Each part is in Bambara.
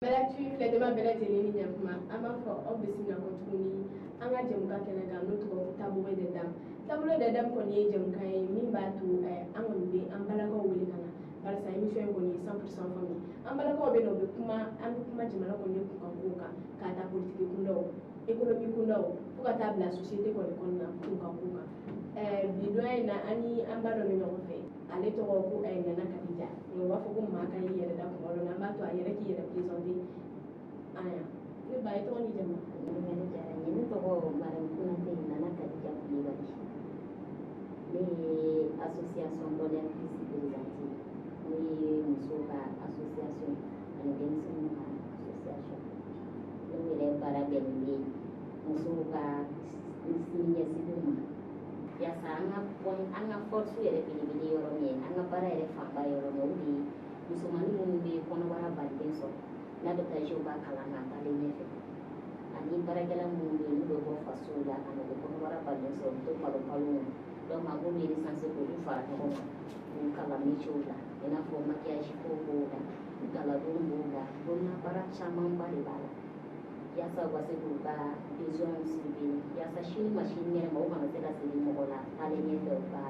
Bɛlɛtu filɛjama bɛɛ lajɛlen ni ɲakuma, an b'a fɔ aw bisimila kɔ tuguni an ka jɛmukan kɛnɛ kan, n'o tɔgɔ ko Tabouret des dames. Tabouret des dames kɔni ye jɛmukan ye min b'a to an kɔni bɛ an balakaw wele ka na, barisa émission in kɔni ye 100% famille. An balakaw bɛ na, u bɛ kuma, an bɛ kuma jamana kɔni kunkankow kan, k'a ta politiki kundaw, économie kundaw, fo ka taa bila société kɔni kɔnɔna kunkankow kan. Bi donya in na, an ni an ba dɔ bɛ ɲɔgɔn fɛ, ale tɔgɔ ko Nana Kadija, nka u b'a fɔ ko maa ka y'i yɛrɛ da kuma dɔ la. An b'a to a yɛrɛ k'i yɛrɛ présenter an yan. Ne ba, i tɔgɔ ni jamu? Ɲininkali diyara n ye. Ne tɔgɔ Madame Konate Nana Kadija Kulibali. Ne ye association Bonheur Plus présidente ye, n'o ye musow ka association ye ani denmisɛnninw ka association. Ne yɛrɛ baara bɛnnen bɛ musow ka siniɲɛsigiw ma, yaasa an ka point, an ka force yɛrɛ belebele yɔrɔ min ye, an ka baara yɛrɛ fanba yɔrɔ min, o de ye musomanin minnu bɛ kɔnɔbara balilen sɔrɔ, n'a bɛ taa b'a kalan na taalen ɲɛfɛ, ani baarakɛla minnu bɛ yen, n'u bɛ bɔ fasow la ka na, u bɛ kɔnɔbara balilen sɔrɔ, u bɛ to kalo kalo. Donc an b'olu recenser k'olu fara ɲɔgɔn kan, k'u kalan métier la, i n'a fɔ maquillage ko b'o la, galadon b'o la, bololabaara camanba de b'a la, yaasa u ka se k'u ka besoin subvenir, yaasa sini ma sini ɲɛnɛ ma, u kana se ka segin mɔgɔ la taalen ɲɛfɛ u ka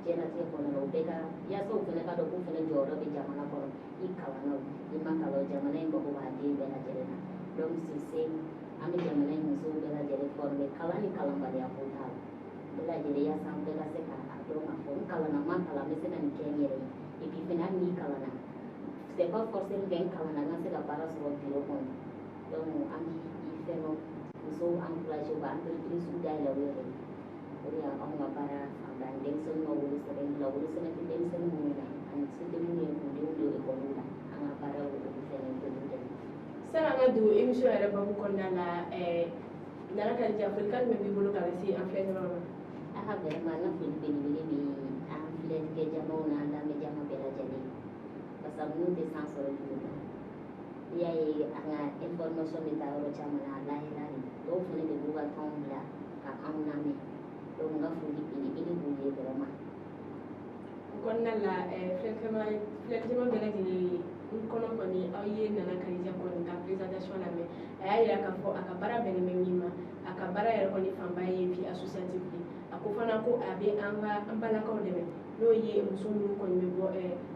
diɲɛlatigɛ kɔnɔna la. U bɛɛ ka, yaasa u fana ka dɔn k'u fana jɔyɔrɔ bɛ jamana kɔnɔ. I kalanna o, i ma kalan o, jamana in mago b'a den bɛɛ lajɛlen na. Donc sur ce, an bɛ jamana in musow bɛɛ lajɛlen former, kalan ni kalanbaliya ko t'a la, bɛɛ lajɛlen, yaasa an bɛɛ ka se k'a dɔn k'a fɔ n kalanna, n ma kalan, n bɛ se ka nin kɛ n yɛrɛ ye. Et puis fɛnɛ, hali n'i kalanna, c'est pas forcément que n kalanna n ka se ka baara sɔrɔ bureau kɔnɔ. Donc an bɛ i fɛn dɔ musow encourager u ka entreprise dayɛlɛ u yɛrɛ ye. O de y'anw ka baara fanba ye. Denmisɛnninw ka wolosɛbɛn dilan, wolosɛbɛn tɛ denmisɛnnin minnu na, ani se tɛ minnu ye k'u denw don ekɔliw la, an ka baara y'olu fɛnɛ, k'olu dɛmɛ. Sani an ka don émission yɛrɛ babu kɔnɔna la, Nana Kadija, folikan jumɛn b'i bolo ka lase an filɛlikɛlaw ma? Aha, vraiment, n ka foli belebele bɛ an filɛlikɛ jamaw n'an lamɛn jama bɛɛ lajɛlen, parce que minnu tɛ san sɔrɔ dugu la, n'i y'a ye an ka information bɛ taa yɔrɔ caman na, a layɛla de, dɔw fana de b'u ka temps bila ka anw lamɛn. Donc n ka foli belebele b'u ye vraiment. O kɔnɔna la, filɛlikɛma bɛɛ lajɛlen, n kɔnɔ kɔni, aw ye Nana Kadija kɔni ka présentation lamɛn. A y'a yira k'a fɔ a ka baara bɛnnen bɛ min ma, a ka baara yɛrɛ kɔni fanba ye vie associative ye. A ko fana ko a bɛ an ka an balakaw dɛmɛ, n'o ye muso minnu kɔni bɛ bɔ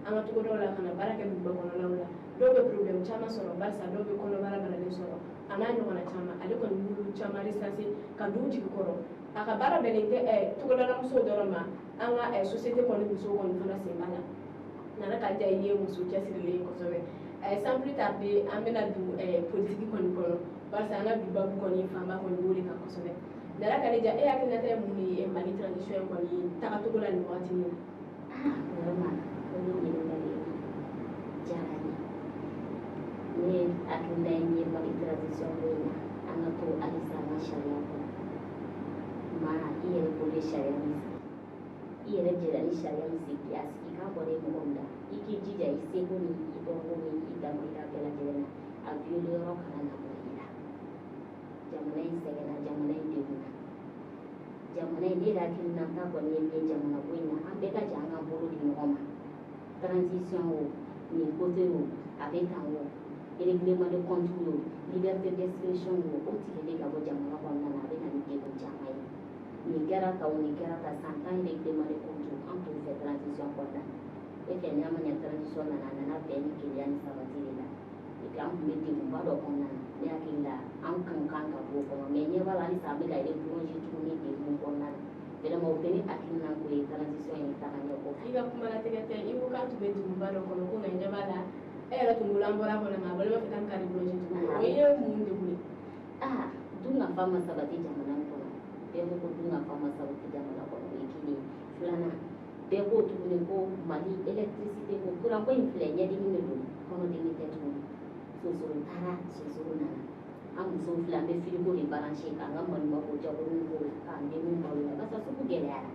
an ka togodaw la ka na baara kɛ duguba kɔnɔnaw la. Dɔw bɛ problème caman sɔrɔ, barisa dɔw bɛ kɔnɔbara balalen sɔrɔ, a n'a ɲɔgɔnna caman. Ale kɔni b'olu caman recenser ka don u jigi kɔrɔ. A ka baara bɛnnen tɛ togodala musow dɔrɔn ma, an ka société kɔni musow kɔni fana sen b'a la. Nana Kadija ye muso cɛsirilen ye kosɛbɛ. Sans plus tarder, an bɛna don politique kɔni kɔnɔ, barisa an ka bi babu kɔni fanba kɔni b'o de kan kosɛbɛ. Nana Kadija, e hakilinata ye mun de ye Mali transition in kɔni tagacogo la nin wagati in na? Ah, vraiment, o ye ɲininkali diyara n ye. Ne hakilina ye min ye Mali transition ko in na, an ka to halisa an ka sariya kɔnɔ. Maa i yɛrɛ bolo ye sariya min sigi, i yɛrɛ jɛra ni sariya min sigi, a sigi k'a bɔra e mɔgɔ min da, i k'i jija i seko ni i dɔnko ni i damayira bɛɛ lajɛlen na, a violé yɔrɔ kana na bɔ i la. Jamana in sɛgɛnna, jamana in degunna, jamana in, ne yɛrɛ hakilinata kɔni ye min ye jamana ko in na, an bɛɛ ka jɛ an k'an bolo di ɲɔgɔn ma. Transition o, nin côté o, a bɛ tan o, règlement de compte o, liberté d'expression o, o tigɛlen ka bɔ jamana kɔnɔna na, a bɛ na ni degun caman ye. Nin kɛra tan o, nin kɛra tan, san 10 règlement de compte, an t'o fɛ transition kɔnɔna na. E fɛ, n'a ma ɲɛ transition nana, a nana bɛn ni kelenya ni sabati de la. Et puis an tun bɛ degunba dɔ kɔnɔna na. Ne hakili la, an kan kan ka bɔ o kɔnɔ, mais ɲɛ b'a la halisa an bɛ ka replonger tuguni degun kɔnɔna na. Vraiment, o tɛ ne hakilina ko ye transition in taga ɲɛ kɔ. I ka kuma latigɛ tɛ, i ko k'an tun bɛ duguba dɔ kɔnɔ, ko nka ɲɛ b'a la e yɛrɛ tun bolo an bɔra a kɔnɔ, nka a bɔlen b'a fɛ k'an ka replonger tuguni. O ye mun degun ye? Ah, dun ka fa ma sabati jamana in kɔnɔ. Bɛɛ ko ko dun ka fa ma sabati jamana kɔnɔ, o ye kelen ye. Filanan, bɛɛ ko tuguni ko Mali électricité ko, courant ko in filɛ, ɲɛdimi de don, kɔnɔdimi tɛ tuguni. Sonsoro taara, sonsoro nana. An musow filɛ, an bɛ frigo de brancher k'an ka maɲumanko jagoninw k'o la, k'an denw balo la, parce que sugu gɛlɛyara.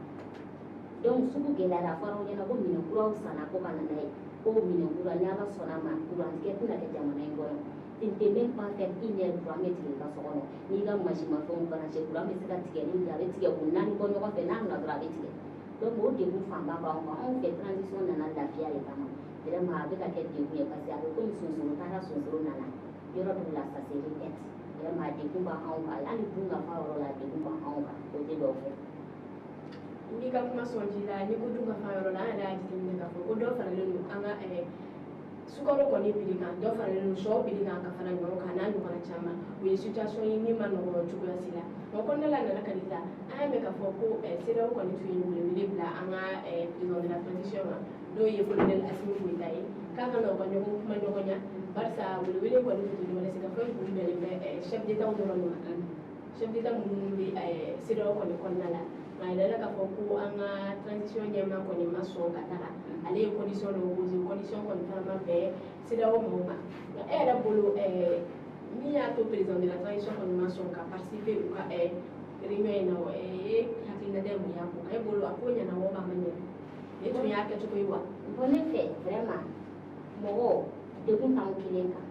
Donc sugu gɛlɛyara, a fɔra aw ɲɛna ko minɛn kuraw sanna ko ka na n'a ye, ko minɛn kura, ni Ala sɔnna a ma, courant tigɛ tɛna kɛ jamana in kɔnɔ. Tu ne peux même pas faire une heure, courant bɛ tigɛ i ka so kɔnɔ. N'i ka mansimafɛnw branché, courant bɛ se ka tigɛ ni a bɛ tigɛ ko naani bɔ ɲɔgɔn fɛ, n'a nana dɔrɔn a bɛ tigɛ. Donc o degun fanba b'anw kan. Anw fɛ, transition nana lafiya de kama. Vraiment, a bɛ ka kɛ degun ye, parce que a bɛ komi sonsoro taara, sonsoro nana. Yɔrɔ dɔw la, ça se répète. Vraiment, a degun b'anw kan. Hali dun ka fa yɔrɔ la, a degun b'anw kan côté dɔw fɛ. N b'i ka kuma sɔn ji la. N'i ko dun ka fa yɔrɔ la, an yɛrɛ y'a jateminɛ k'a fɔ ko dɔ faralen don an ka sukaro kɔni prix kan, dɔ faralen don sɔ prix kan ka fara ɲɔ kan, n'a ɲɔgɔnna caman. O ye situation ye min ma nɔgɔ cogoya si la. O kɔnɔna la, Nana Kadija, an y'a mɛn k'a fɔ ko CEDEAO kɔni tun ye welewele bila an ka président de la transition ma, n'o ye colonel Assimi Goïta ye, k'a ka na u ka ɲɔgɔn kuma ɲɔgɔnya, barisa welewele kɔni tun tɛ dɔwɛrɛ se ka fɛn kun bɛnnen bɛ chef d'état dɔrɔn de ma, chef d'état minnu bɛ CEDEAO kɔni kɔnɔna la. Nka a yirala k'a fɔ ko an ka transition ɲɛmaa kɔni ma sɔn ka taga. Ale ye condition dɔw posé, condition kɔni fana ma bɛn CEDEAO mɔgɔw ma. Nka e yɛrɛ bolo, min y'a to président de la transition kɔni ma sɔn ka participer u ka réunion in na, e hakilinata ye mun y'a ko kan? E bolo, a ko ɲɛna wa, a ma ɲɛ? Nin tun y'a kɛcogo ye wa? Bon, ne fɛ, vraiment, mɔgɔ degun t'anw kelen kan.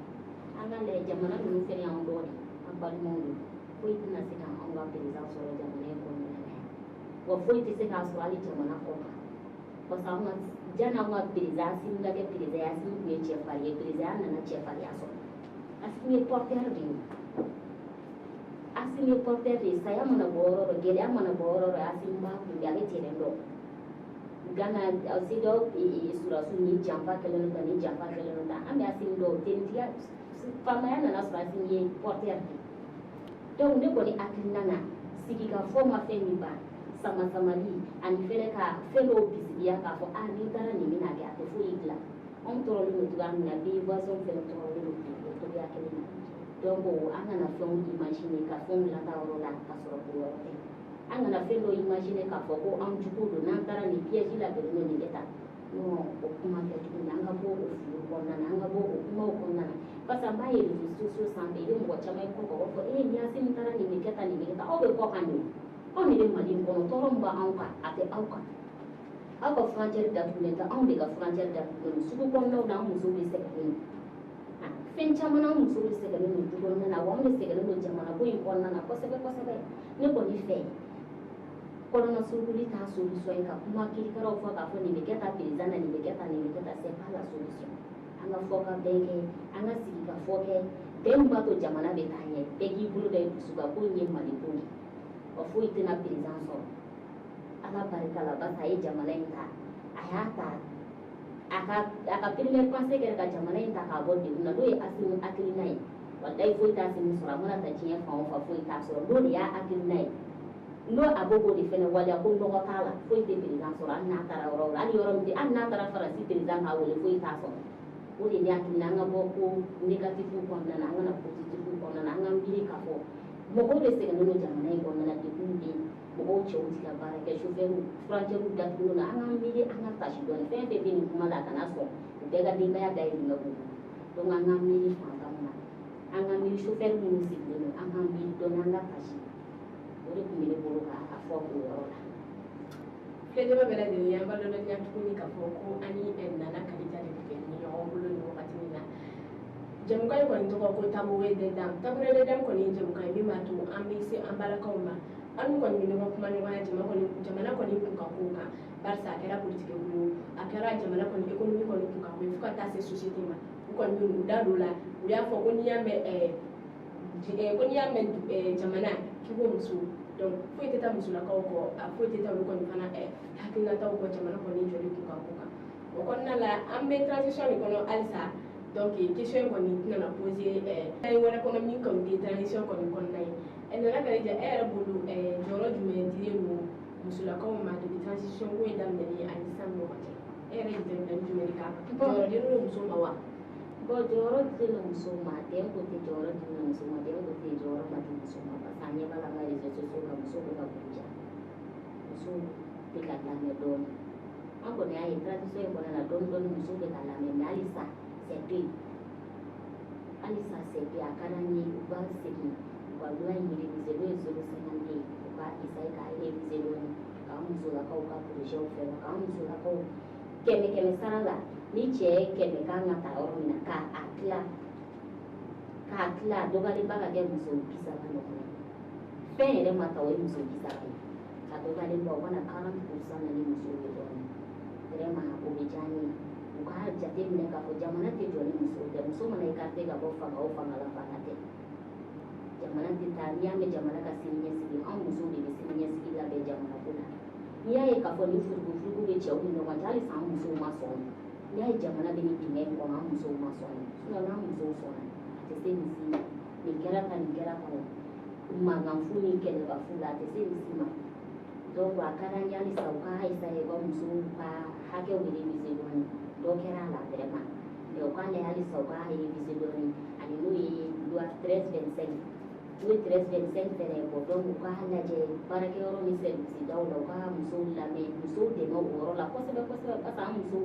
An ka lajɛ, jamana ninnu fɛnɛ y'anw dɔ de, an balimaw don. Foyi tɛna se ka anw ka président sɔrɔ jamana in kɔnɔna na yan, wa foyi tɛ se k'a sɔrɔ hali jamana kɔ kan, parce que anw ka janni anw ka président Assimi ka kɛ président ye, Assimi tun ye cɛfarin ye. Président nana cɛfarinya sɔrɔ. Assimi ye porteur de ye, Assimi ye porteur de ye. Saya mana bɔ yɔrɔ dɔ, gɛlɛya mana bɔ yɔrɔ dɔ, Assimi b'a kunbɛn, a bɛ terrain dɔn. Gana CEDEAO surasiw ni janfa kɛlen don tan, ni janfa kɛlen don tan, an bɛ Assimi dɔn. Tenitigiya faamaya nana sɔrɔ Assimi ye porteur de ye. Donc ne kɔni hakilina na, sigikafɔ ma fɛn min ban, sama samali ani fɛnɛ ka fɛn dɔw bisigiya k'a fɔ a ni taara nin bɛna kɛ, a tɛ foyi dilan. Anw tɔɔrɔlen don cogoya min na bi, voisin fɛnɛ tɔɔrɔlen don o cogoya kelen na. Donc an kana fɛnw imaginer ka fɛnw lataa yɔrɔ la ka sɔrɔ o yɔrɔ tɛ. An kana fɛn dɔ imaginer k'a fɔ ko an jugu don, n'an taara nin piège labɛnnen don, nin kɛ tan. Non, o kuma tɛ tuguni. An ka bɔ o fili kɔnɔna na, an ka bɔ o kumaw kɔnɔna na, parce que an b'a ye réseaux sociaux sanfɛ, i bɛ mɔgɔ caman ye kɔ kan, u b'a fɔ ee, ni Assimi taara, nin bɛ kɛ tan, nin bɛ kɛ tan. Aw bɛ kɔ kan nin, anw de bɛ Mali in kɔnɔ. Tɔɔrɔ min b'anw kan, a tɛ aw kan. Aw ka frontière datugulen tɛ, anw de ka frontière datugulen don. Sugu kɔnɔnaw na, an musow bɛ sɛgɛnnen don fɛn caman na, an musow de sɛgɛnnen don du kɔnɔna na, wa anw de sɛgɛnnen don jamana ko in kɔnɔna na kosɛbɛ kosɛbɛ. Ne kɔni fɛ, kɔnɔna surukuli t'a solution ye. Ka kuma kirikaraw fɔ k'a fɔ nin bɛ kɛ tan président na, nin bɛ kɛ tan, nin bɛ kɛ tan, c'est pas la solution. An ka fɔ ka bɛn kɛ, an ka sigi ka fɔ kɛ, bɛn min b'a to jamana bɛ taa ɲɛ. Bɛɛ k'i bolo da i dusu kan ko in ye Mali ko de ye, wa foyi tɛna président sɔrɔ Ala barika la, barisa a ye jamana in ta, a y'a ta, a ka première pensée kɛra ka jamana in ta k'a bɔ degun na, n'o ye Assimi hakilina ye. Walayi, foyi t'a Assimi sɔrɔ. A mana ta diɲɛ fan o fan, foyi t'a sɔrɔ. N'o de y'a hakilina ye, n'o a b'o k'o de fɛnɛ waleya, ko nɔgɔ t'a la, foyi tɛ président sɔrɔ. Hali n'a taara yɔrɔ o yɔrɔ, hali yɔrɔ min tɛ, hali n'a taara Faransi, président k'a wele, foyi t'a sɔrɔ. O de ye ne hakilina. An ka bɔ ko négatif kɔnɔna na, an ka na positif kɔnɔna na. An ka miiri k'a fɔ mɔgɔw de sɛgɛnnen don jamana in kɔnɔna na, degun bɛ yen, mɔgɔw cɛw ti ka baara kɛ, chauffeur, frontière datugulen don. An ka miiri, an ka tasi dɔɔni. Fɛn fɛn bɛ nin kuma la, a kana sɔn u bɛɛ ka denbaya dayirimɛ b'u bolo. Donc an ka miiri fantanw na, an ka miiri chauffeur minnu sigilen don, an ka miiri dɔɔni, an ka tasi. O de tun bɛ ne bolo k'a fɔ o yɔrɔ la. Filɛjama bɛɛ lajɛlen, an b'a ladɔnniya tuguni k'a fɔ ko an ni Nana Kadija de bɛ ni ɲɔgɔn bolo nin wagati in na. Jamukan in kɔni tɔgɔ ko Tabouret des dames. Tabouret des dames kɔni ye jamukan ye min b'a to an bɛ se an balakaw ma, an n'u kɔni bɛ ɲɔgɔn kuma ɲɔgɔnya jamana kɔni kun ka kow kan, barisa a kɛra politique bolo, a kɛra jamana kɔni économie kɔni kun ka ko ye, fo ka taa se société ma. U kɔni bɛ u da don o la. U y'a fɔ ko n'i y'a mɛn ko n'i y'a mɛn jamana, k'i ko muso. Donc foyi tɛ taa musolakaw kɔ, a foyi tɛ taa olu kɔni fana hakilinataw kɔ jamana kɔni jɔli kun ka ko kan. O kɔnɔna la, an bɛ transition de kɔnɔ halisa. Donc question in kɔni tɛna na poser fɛn wɛrɛ kɔnɔ min kɔni tɛ transition kɔni kɔnɔna ye. Nana Kadija, e yɛrɛ bolo, jɔyɔrɔ jumɛn dilen don musolakaw ma depuis transition ko in daminɛlen ani sisan ni ɲɔgɔn cɛ? E yɛrɛ ye jateminɛ jumɛn de k'a kan? Jɔyɔrɔ dilen don muso ma wa? Bon, jɔyɔrɔ dilen don muso ma d'un côté, jɔyɔrɔ dilen don muso ma d'un côté, jɔyɔrɔ ma di muso ma, parce que an ɲɛ b'a la an ka réseaux sociaux kan, musow bɛ ka buruja, musow bɛ ka lamɛn dɔɔnin. An kɔni y'a ye transition in kɔnɔna na, dɔɔnin dɔɔnin musow bɛ ka lamɛn, mais halisa c'est peu, halisa c'est peu. A ka d'an ye u ka segin u ka loi in réviser, n'o ye 052 ye, u ka essayer k'a réviser dɔɔnin, k'an musolakaw ka projet fɛ, k'an musolakaw kɛmɛ kɛmɛ sara la, ni cɛ ye 100 kan ka ta yɔrɔ min na, k'a tila, k'a tila, a dɔgɔyalenba ka kɛ muso 30 ɲɔgɔn ye. Fɛn yɛrɛ ma ta, o ye muso 30 ye, a dɔgɔyalenba o kana 40% na ni musow ye dɔɔnin. Vraiment, o bɛ diya n ye. U k'a jate minɛ k'a fɔ jamana tɛ jɔ ni musow tɛ. Muso mana écarté ka bɔ fanga o fanga la, fanga tɛ, jamana tɛ taa. N'i y'a mɛn jamana ka sini ɲɛsigi, anw musow de bɛ sini ɲɛsigi labɛn jamana ko la. N'i y'a ye k'a fɔ ni furuku-furuku bɛ cɛw ni ɲɔgɔn cɛ, halisa an musow ma sɔn. N'i y'a ye jamana bɛ nin dingɛ in kɔnɔ, an musow ma sɔn. Sinon n'an musow sɔnna, a tɛ se nin si ma. Nin kɛra tan, nin kɛra tan, mankan fu ni kɛlɛba fu la, a tɛ se nin si ma. Donc a ka d'an ye halisa u ka essayer u ka musow ka hakɛw réviser dɔɔni. Dɔ kɛra a la vraiment, mais u k'a lajɛ halisa u k'a réviser dɔɔni. Ani n'o ye loi 1325, n'o ye 1325 fɛnɛ bɔ, donc u k'a lajɛ baarakɛyɔrɔ ni service daw la, u ka musow lamɛn, musow dɛmɛ o yɔrɔ la kosɛbɛ kosɛbɛ, parce que an musow,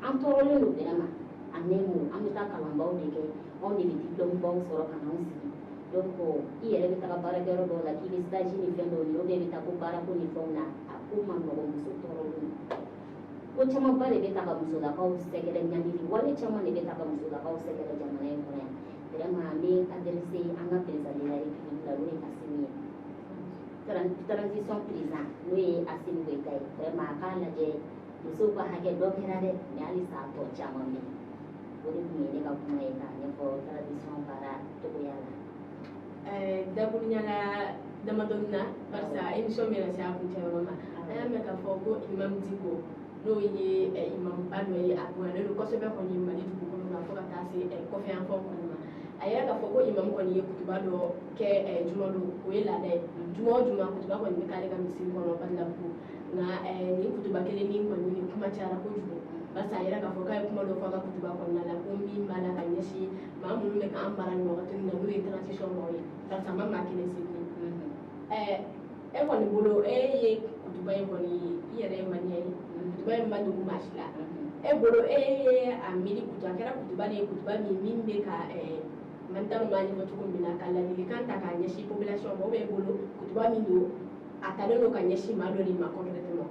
an tɔɔrɔlen don vraiment. En un mot, an bɛ taa kalanbaw de kɛ, anw de bɛ diplôme baw sɔrɔ ka n'anw sigi. Donc i yɛrɛ bɛ taga baarakɛyɔrɔ dɔw la k'i bɛ stage ni fɛn dɔw ɲini, ou bien i bɛ taa ko baarako ni fɛnw na, a ko man nɔgɔn. Muso tɔɔrɔlen don. Ko camanba de bɛ ta ka musolakaw sɛgɛrɛ, ɲangili wale caman de bɛ ta ka musolakaw sɛgɛrɛ jamana in kɔnɔ yan. Vraiment, an bɛ adressé an ka président de la République la, n'o ye Assimi ye, transition président, n'o ye Assimi Goïta ye. Vraiment, a k'a lajɛ musow ka hakɛ. Dɔ kɛra dɛ, mais halisa a tɔ caman bɛ yen. O de tun ye ne ka kuma ye k'a ɲɛfɔ transition baara cogoya la. Dakuruɲa la damadɔni na, barisa émission bɛna se a kuncɛyɔrɔ ma, an y'a mɛn k'a fɔ ko Imam Dicko, n'o ye imamba dɔ ye, a bonyalen don kosɛbɛ kɔni Mali dugukolo kan fo ka taa se kɔfɛ yanfanw kɔni ma. A yɛrɛ k'a fɔ ko imam kɔni ye kutuba dɔ kɛ juma don, o ye laada ye, juma o juma kutuba kɔni bɛ k'ale ka misiri kɔnɔ Badalabugu. Nka nin kutuba kelen nin kɔni, nin kuma cayara kojugu, barisa a yɛrɛ k'a fɔ k'a ye kuma dɔ fɔ a ka kutuba kɔnɔna la, ko min b'a la ka ɲɛsin maa minnu bɛ k'an mara nin wagati in na, n'o ye transition maaw ye, barisa a ma maa kelen sigi. E kɔni bolo, e ye kutuba in kɔni, i yɛrɛ ye malien ye, kutuba in ma dogo maa si la. E bolo, e ye a miiri kutu a kɛra kutuba de ye, kutuba min bɛ ka man t'a dɔn b'a ɲɛfɔ cogo min na, ka ladilikan ta k'a ɲɛsin population ma, ou bien e bolo kutuba min don, a talen don ka ɲɛsin maa dɔ de ma concrètement?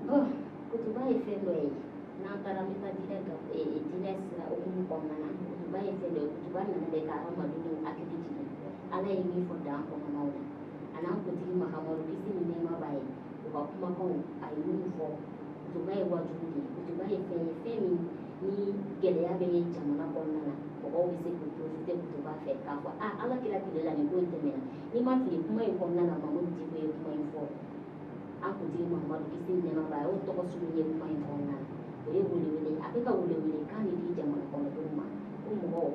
Bon, kutuba ye fɛn dɔ ye, n'an taara an bɛ taa diinɛ diinɛ sira hukumu kɔnɔna na. Kutuba ye fɛn dɔ ye, kutuba nana de ka hadamadenw hakili jigin Ala ye min fɔ dan kɔnɔnaw na, a n'an kuntigi Mahamadu, kisi ni nɛɛma b'a ye, u ka kumakanw a ye minnu fɔ. Kutuba ye wajibi de ye. Kutuba ye fɛn ye, fɛn min ni gɛlɛya bɛ jamana kɔnɔna na, mɔgɔw bɛ se k'u profiter kutuba fɛ k'a fɔ a Ala kira tile la nin ko in tɛmɛna. N'i ma fili, kuma in kɔnɔna na, Mamudu Dicko ye kuma in fɔ, an kuntigi Mahamadu, kisi ni nɛɛma b'a ye, o tɔgɔ souligné kuma in kɔnɔna na. O ye welewele, a bɛ ka welewele kan de di jamana kɔnɔdenw ma, ko mɔgɔw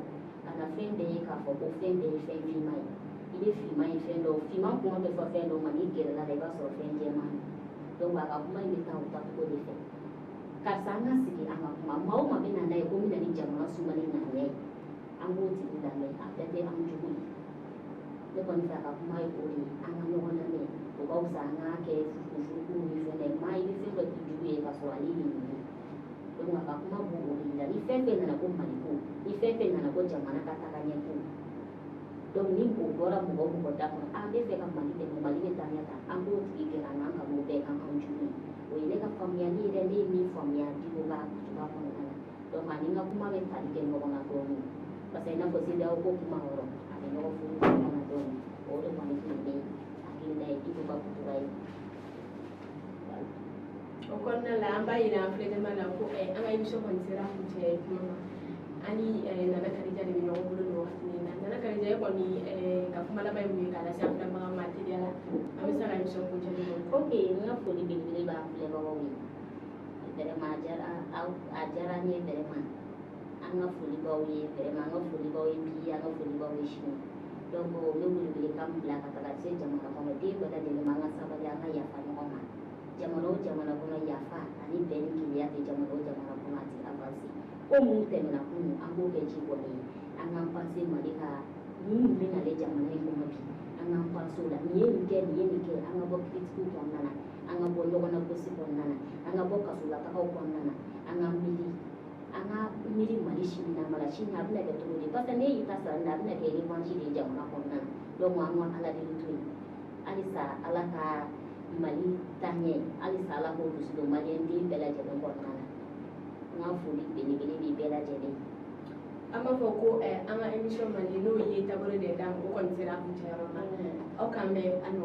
kana fɛn bɛɛ ye k'a fɔ ko fɛn bɛɛ ye fɛn finman ye. I bɛ finman ye fɛn dɔw, finman kuma bɛ fɔ fɛn dɔw ma, n'i gɛrɛla la, i b'a sɔrɔ fɛn jɛman don. Donc a ka kuma in bɛ taa o taacogo de fɛ. Karisa, an ka sigi an ka kuma. Maa o maa bɛ na n'a ye ko n bɛna ni jamana sumani ŋaniya ye, an k'o tigi lamɛn, a bɛɛ tɛ an jugu ye. Ne kɔni fɛ, a ka kuma ye o de ye, an ka ɲɔgɔn lamɛn, o ka fisa an k'a kɛ furuku ni fɛn dɔ ye. Maa i bɛ fɛn dɔ k'i jugu ye k'a sɔrɔ ale y'i ɲini. Donc a ka kuma b'o o de la. Ni fɛn fɛn nana ko Maliko, ni fɛn fɛn nana ko jamana ka taga ɲɛ ko, donc ni o bɔra mɔgɔ o mɔgɔ da kɔnɔ, an bɛ fɛ ka Mali dɛmɛ, Mali bɛ taa ɲɛ tan, an k'o tigi gɛrɛ an na, an ka n'o bɛɛ kan anw jugu ye. O ye ne ka faamuyali yɛrɛ, ne ye min faamuya Dicko ka kutuba kɔnɔna na. Donc ani n ka kuma bɛ tali kɛ ɲɔgɔn na dɔɔnin, parce que i n'a fɔ CEDEAO ko kuma yɔrɔ, a bɛ ɲɔgɔn furu ɲɔgɔn na dɔɔnin. O de kɔni tun ye ne hakilina ye Dicko ka kutuba ye. O kɔnɔna la, an b'a yira an filɛjama la ko an ka émission kɔni sera kuncɛ kuma ma. An ni Nana Kadija de bɛ ɲɔgɔn bolo nin wagati in na. Nana Kadija, e kɔni ka kuma laban ye mun ye k'a lase an filɛbaga ma teliya la? An bɛ se ka émission kuncɛ ni mun ye? Ok, n ka foli belebele b'an filɛbagaw ye. Vraiment, a diyara aw, a diyara n ye vraiment. An ka foli b'aw ye vraiment, an ka foli b'aw ye bi, an ka foli b'aw ye sini. Donc n bɛ welewelekan min bila ka taga se jamana kɔnɔ den bɛɛ lajɛlen ma, an ka sabali, an ka yafa ɲɔgɔn ma. Jamana o jamana kɔnɔ, yafa ani bɛn ni kelenya tɛ jamana o jamana kɔnɔ, a tɛ avancer. Ko mun tɛmɛna kunun, an k'o kɛ ji bɔnnen ye. An k'an penser Mali ka mun bɛ nalen jamana in kɔnɔ bi, an k'an penser o la. Nin ye nin kɛ, nin ye nin kɛ, an ka bɔ critique kɔnɔna na, an ka bɔ ɲɔgɔn na gosi kɔnɔna na, an ka bɔ kasolatagaw kɔnɔna na, an ka miiri, an ka miiri Mali sini na ma la, sini a bɛna kɛ cogo di? Parce que n'e y'i ta sara nin na, a bɛna kɛ revanche de ye jamana kɔnɔna na. Donc an ka Ala deli to yen halisa, Ala ka Mali taa ɲɛ, halisa Ala k'o dusu don malien den bɛɛ lajɛlen kɔnɔna na. N ka foli belebele bɛ bɛɛ lajɛlen. An b'a fɔ ko an ka émission mandi, n'o ye Tabouret des dames, o kɔni sera a kuncɛyɔrɔ ma. Aw k'an bɛn a ɲɔgɔn.